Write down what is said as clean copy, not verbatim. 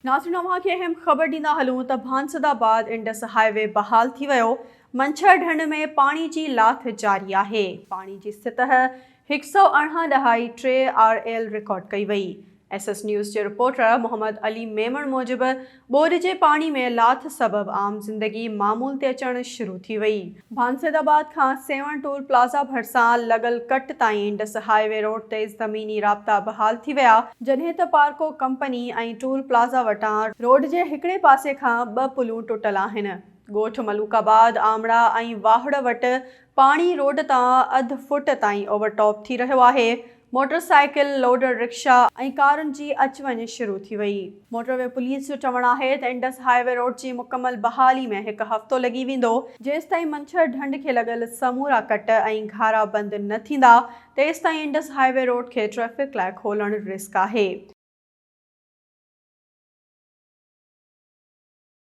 ناظرين اوهان کي اهم خبر ڏيندا هلون ته ڀانسدآباد انڊس هاء وي بحال ٿي ويو، منڇر ڍنڍ ۾ پاڻي جي لاٿ جاري آهي، پاڻي جي سطح هڪ سئو ارڙهن ڏهائي ٽي آر ايل رڪارڊ ڪئي وئي. ايس ايس نيوز جي رپورٽر محمد علي ميمڻ موجب ٻوڏ جي پاڻي ۾ لاٿ سبب عام زندگي معمول تي اچڻ شروع ٿي وئي. ڀانسيد آباد کان سيوهڻ ٽول پلازا ڀرسان لڳل ڪٽ تائين انڊس هاء وي روڊ تي زميني رابطا بحال ٿي ويا، جڏهن ته پارڪو ڪمپني ۽ ٽول پلازا وٽان روڊ جي هڪڙي پاسي کان ٻه پلون ٽٽل آهن. ڳوٺ ملوڪ آباد، آمڙا ۽ واهڙ وٽ پاڻي روڊ تان اڌ فوٽ تائين اوور ٽاپ ٿي رهيو آهي. موٽر سائيڪل، لوڊر رڪشا ۽ ڪارن جي اچ وڃ شروع ٿي وئي. موٽر وي پوليس جو چوڻ آهي ته انڊس هاء وي روڊ جي مڪمل بحالي ۾ هڪ هفتو لڳي ويندو، جيستائين منڇر ڍنڍ کي لڳل سمورا ڪٽ ۽ گهارا بند نه ٿيندا، تيستائين انڊس هاء وي روڊ کي ٽريفڪ لاء کولڻ رسڪ آهي.